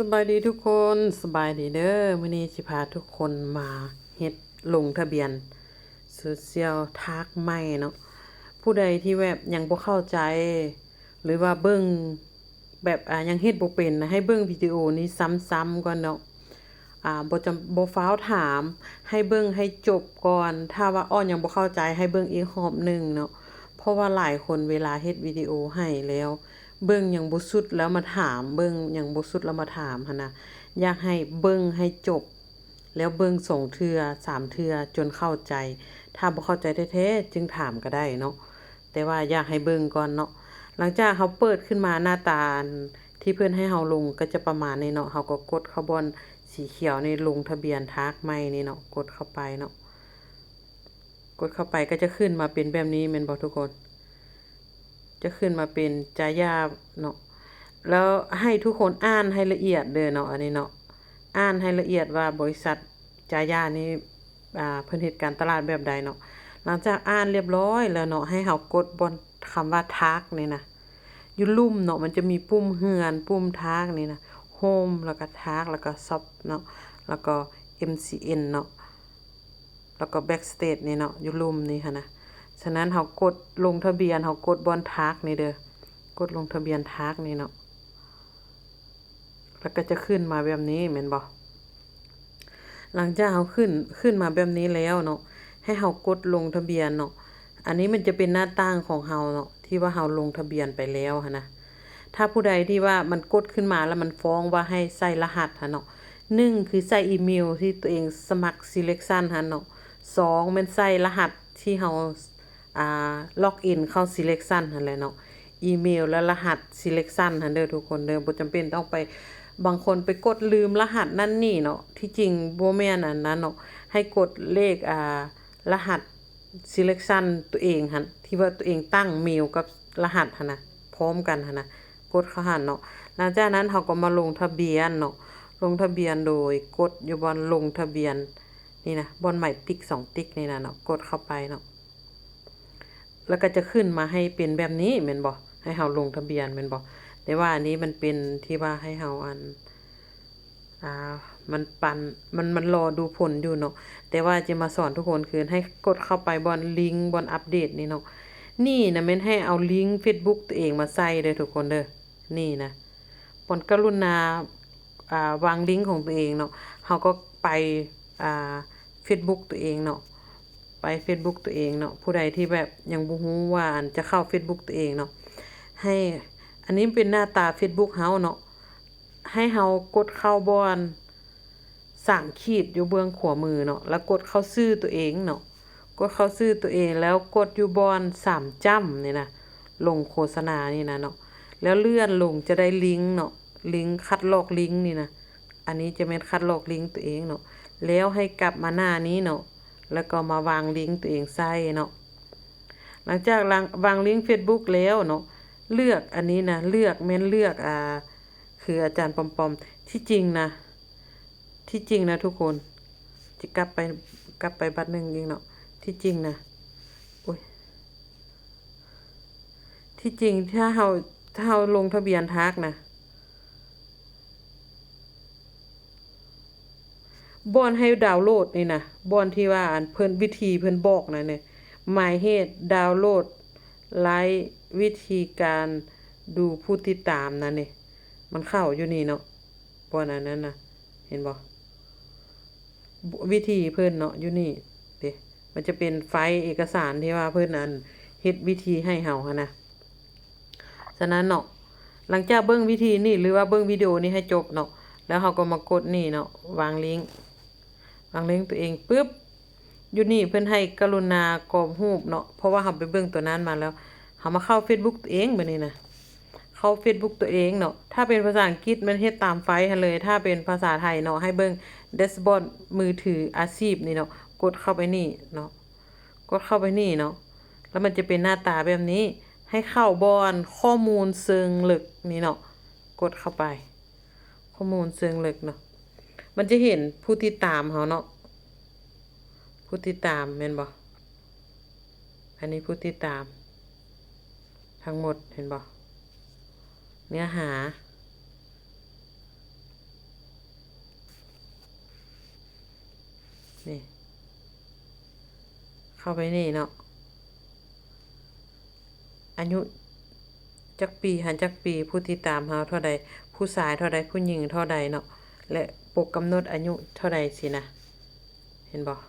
ສະບາຍດີທຸກຄົນ, ສະບາຍດີເດີ. ມື້ນີ້ຊິພາທຸກຄົນມາເຮັດລົງທະບຽນໂຊຊຽວທາກໃໝ່ເນາະ. ຜູ້ໃດທີ່ແບບຍັງບໍ່ເຂົ້າໃຈ ຫຼືວ່າເບິ່ງແບບ ອາ ຍັງເຮັດບໍ່ເປັນນະ, ໃຫ້ເບິ່ງວິດີໂອນີ້ຊ້ຳໆກ່ອນເນາະ. ອາ ບໍ່ຈຳ ບໍ່ຟ້າວຖາມ, ໃຫ້ເບິ່ງໃຫ້ຈົບກ່ອນ. ຖ້າວ່າອ້ອນຍັງບໍ່ເຂົ້າໃຈ ໃຫ້ເບິ່ງອີກຮອບໜຶ່ງເນາະ, ເພາະວ່າຫຼາຍຄົນເວລາເຮັດວິດີໂອໃຫ້ແລ້ວ ເບິ່ງຍັງບໍ່ສຸດແລ້ວມາຖາມ, ເບິ່ງຍັງບໍ່ສຸດແລ້ວມາຖາມຫັ້ນນະ. ຢາກໃຫ້ເບິ່ງໃຫ້ຈົບ ແລ້ວເບິ່ງສອງເທື່ອ ສາມເທື່ອ ຈົນເຂົ້າໃຈ. ຖ້າບໍ່ເຂົ້າໃຈແທ້ໆ ຈຶ່ງຖາມກໍໄດ້ເນາະ, ແຕ່ວ່າຢາກໃຫ້ເບິ່ງກ່ອນເນາະ. ຫຼັງຈາກເຮົາເປີດຂຶ້ນມາ ໜ້າຕາອັນທີ່ເພິ່ນໃຫ້ເຮົາລົງກໍຈະປະມານນີ້ເນາະ. ເຮົາກໍກົດເຂົ້າບ່ອນສີຂຽວນີ້ ລົງທະບຽນທາກໃໝ່ນີ້ເນາະ, ກົດເຂົ້າໄປເນາະ. ກົດເຂົ້າໄປກໍຈະຂຶ້ນມາເປັນແບບນີ້ແມ່ນບໍ່ທຸກຄົນ? ຈະຂຶ້ນມາເປັນຈາຢາເນາະ. ແລ້ວໃຫ້ທຸກຄົນອ່ານໃຫ້ລະອຽດເດີເນາະ, ອັນນີ້ເນາະ, ອ່ານໃຫ້ລະອຽດວ່າບໍລິສັດຈາຢານີ້ ອາ ເພິ່ນເຮັດການຕະຫຼາດແບບໃດເນາະ. ຫຼັງຈາກອ່ານລຽບຮ້ອຍແລ້ວເນາະ, ໃຫ້ເຮົາກົດບ່ອນຄຳວ່າທາກນີ້ນະ. ຢູ່ລຸ່ມເນາະ ມັນຈະມີປຸ່ມເຮືອນ, ປຸ່ມທາກນີ້ນະ, ໂຮມ ແລ້ວກໍທາກ ແລ້ວກໍຊັອບເນາະ, ແລ້ວກໍເອັມຊີເອັນເນາະ. ແລ້ວກໍ Backstage ນີ້ເນາະ, ຢູ່ລຸ່ມນີ້ຫັ້ນນະ. ສະນັ້ນເຮົາກົດລົງທະບຽນ, ເຮົາກົດບ່ອນທາກນີ້ເດີ, ກົດລົງທະບຽນທາກນີ້ເນາະ, ແລ້ວກໍຈະຂຶ້ນມາແບບນີ້ແມ່ນບໍ່? ຫຼັງຈາກເຮົາຂຶ້ນ, ຂຶ້ນມາແບບນີ້ແລ້ວເນາະ, ໃຫ້ເຮົາກົດລົງທະບຽນເນາະ. ອັນນີ້ມັນຈະເປັນໜ້າຕ່າງຂອງເຮົາເນາະ, ທີ່ວ່າເຮົາລົງທະບຽນໄປແລ້ວຫັ້ນນະ. ຖ້າຜູ້ໃດທີ່ວ່າມັນກົດຂຶ້ນມາແລ້ວມັນຟ້ອງວ່າໃຫ້ໃສ່ລະຫັດຫັ້ນເນາະ, ໜຶ່ງຄືໃສ່ອີເມວທີ່ຕົວເອງສະໝັກ selection ຫັ້ນເນາະ, ສອງແມ່ນໃສ່ລະຫັດທີ່ເຮົາ ອາ log in ເຂົ້າ selection ຫັ້ນແຫຼະເນາະ, ອີເມວ ແລະ ລະຫັດ selection ຫັ້ນເດີທຸກຄົນເດີ. ບໍ່ຈຳເປັນຕ້ອງໄປ, ບາງຄົນໄປກົດລືມລະຫັດນັ້ນນີ້ເນາະ, ທີ່ຈິງບໍ່ແມ່ນອັນນັ້ນເນາະ, ໃຫ້ກົດເລກ ອາ ລະຫັດ selection ຕົວເອງຫັ້ນ ທີ່ວ່າຕົວເອງຕັ້ງເມວກັບລະຫັດຫັ້ນນະ ພ້ອມກັນຫັ້ນນະ, ກົດເຂົ້າຫັ້ນເນາະ. ຫຼັງຈາກນັ້ນເຮົາກໍມາລົງທະບຽນເນາະ, ລົງທະບຽນໂດຍກົດຢູ່ບ່ອນລົງທະບຽນນີ້ນະ, ບ່ອນໝາຍຕິກສອງຕິກນີ້ນະເນາະ, ກົດເຂົ້າໄປເນາະ. ແລ້ວກໍຈະຂຶ້ນມາໃຫ້ເປັນແບບນີ້ແມ່ນບໍ່? ໃຫ້ເຮົາລົງທະບຽນແມ່ນບໍ່? ແຕ່ວ່າອັນນີ້ມັນເປັນທີ່ວ່າໃຫ້ເຮົາອັນ ອ່າ ມັນປັ່ນ ມັນ ມັນລໍດູຜົນຢູ່ເນາະ. ແຕ່ວ່າຈະມາສອນທຸກຄົນຄືໃຫ້ກົດເຂົ້າໄປບ່ອນລິງ ບ່ອນອັບເດດນີ້ເນາະ. ນີ້ນະແມ່ນໃຫ້ເອົາລິງ Facebook ຕົວເອງມາໃສ່ເດີທຸກຄົນເດີ. ນີ້ນະ ບ່ອນກະລຸນາ ອ່າ ວາງລິງຂອງຕົວເອງເນາະ. ເຮົາກໍໄປ ອ່າ Facebook ຕົວເອງເນາະ, ໄປ Facebook ຕົວເອງເນາະ. ຜູ້ໃດທີ່ແບບຍັງບໍ່ຮູ້ວ່າ ອັນ ຈະເຂົ້າ Facebook ຕົວເອງເນາະ, ໃຫ້ ອັນນີ້ເປັນໜ້າຕາ Facebook ເຮົາເນາະ. ໃຫ້ເຮົາກົດເຂົ້າບ່ອນສາມຂີດຢູ່ເບື້ອງຂວາມືເນາະ, ແລ້ວກົດເຂົ້າຊື່ຕົວເອງເນາະ, ກົດເຂົ້າຊື່ຕົວເອງ ແລ້ວກົດຢູ່ບ່ອນສາມຈ້ຳນີ້ນະ, ລົງໂຄສະນານີ້ນະເນາະ, ແລ້ວເລື່ອນລົງຈະໄດ້ລິງເນາະ, ລິງຄັດລອກລິງນີ້ນະ. ອັນນີ້ຈະແມ່ນຄັດລອກລິງຕົວເອງເນາະ, ແລ້ວໃຫ້ກັບມາໜ້ານີ້ເນາະ, ແລ້ວກໍມາວາງລິງຕົວເອງໃສ່ເນາະ. ຫຼັງຈາກວາງ ວາງລິງ Facebook ແລ້ວເນາະ, ເລືອກອັນນີ້ນະ, ເລືອກ ແມ່ນເລືອກ ອ່າ ຄືອາຈານປອມໆ. ທີ່ຈິງນະ, ທີ່ຈິງນະທຸກຄົນ, ຈະກັບໄປ ກັບໄປບັດໜຶ່ງອີກເນາະ. ທີ່ຈິງນະ, ໂອ້ຍ, ທີ່ຈິງຖ້າເຮົາ ຖ້າເຮົາລົງທະບຽນທາກນະ, ບ່ອນໃຫ້ດາວໂຫຼດນີ້ນະ, ບ່ອນທີ່ວ່າອັນເພິ່ນ ວິທີເພິ່ນບອກນັ້ນເດ, ໝາຍເຫດດາວໂຫຼດ ໄລ ວິທີການດູຜູ້ຕິດຕາມນັ້ນເດ, ມັນເຂົ້າຢູ່ນີ້ເນາະ, ບ່ອນອັນນັ້ນນະ, ເຫັນບໍ່? ວິທີເພິ່ນເນາະ, ຢູ່ນີ້ເດ, ມັນຈະເປັນໄຟລ໌ເອກະສານທີ່ວ່າເພິ່ນອັນເຮັດວິທີໃຫ້ເຮົາຫັ້ນນະ. ສະນັ້ນເນາະ, ຫຼັງຈາກເບິ່ງວິທີນີ້ ຫຼືວ່າເບິ່ງວິດີໂອນີ້ໃຫ້ຈົບເນາະ, ແລ້ວເຮົາກໍມາກົດນີ້ເນາະ, ວາງລິງ, ວາງລິງຕົວເອງປຶບ, ຢູ່ນີ້ເພິ່ນໃຫ້ກະລຸນາກອບຮູບເນາະ, ເພາະວ່າເຮົາໄປເບິ່ງຕົວນັ້ນມາແລ້ວ. ເຮົາມາເຂົ້າ Facebook ຕົວເອງບາດນີ້ນະ, ເຂົ້າ Facebook ຕົວເອງເນາະ. ຖ້າເປັນພາສາອັງກິດແມ່ນເຮັດຕາມໄຟລ໌ຫັ້ນເລີຍ, ຖ້າເປັນພາສາໄທເນາະ ໃຫ້ເບິ່ງແດັຊບອດມືຖືອາຊີບນີ້ເນາະ, ກົດເຂົ້າໄປນີ້ເນາະ. ກົດເຂົ້າໄປນີ້ເນາະ, ແລ້ວມັນຈະເປັນໜ້າຕາແບບນີ້. ໃຫ້ເຂົ້າບ່ອນຂໍ້ມູນເຊີງເລິກນີ້ເນາະ, ກົດເຂົ້າໄປ ຂໍ້ມູນເຊີງເລິກເນາະ. ມັນຈະເຫັນຜູ້ຕິດຕາມເຮົາເນາະ, ຜູ້ຕິດຕາມແມ່ນບໍ່? ອັນນີ້ຜູ້ຕິດຕາມທັງໝົດ, ເຫັນບໍ່? ເນື້ອຫາ ນີ້ ເຂົ້າໄປນີ້ເນາະ ອາຍຸຈັກປີ ຫັ້ນຈັກປີ ຜູ້ຕິດຕາມເຮົາເທົ່າໃດ ຜູ້ຊາຍເທົ່າໃດ ຜູ້ຍິງເທົ່າໃດເນາະ ແລະ ປົກກຳນົດອາຍຸເທົ່າໃດຊີ້ນະ ເຫັນບໍ່?